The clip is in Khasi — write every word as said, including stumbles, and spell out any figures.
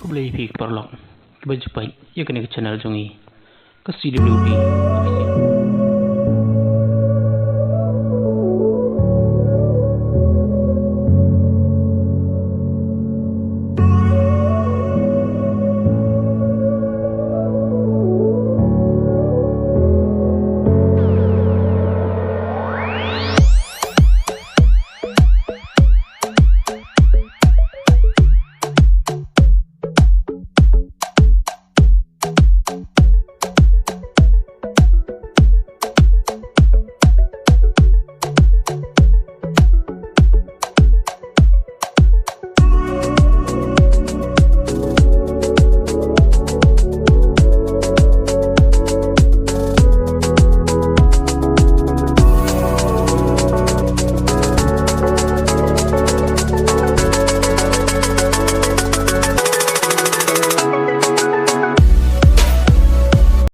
Khublei phi ki paralok kiba ju peit ïa kane ka channel jong ngi, ka C W B Official.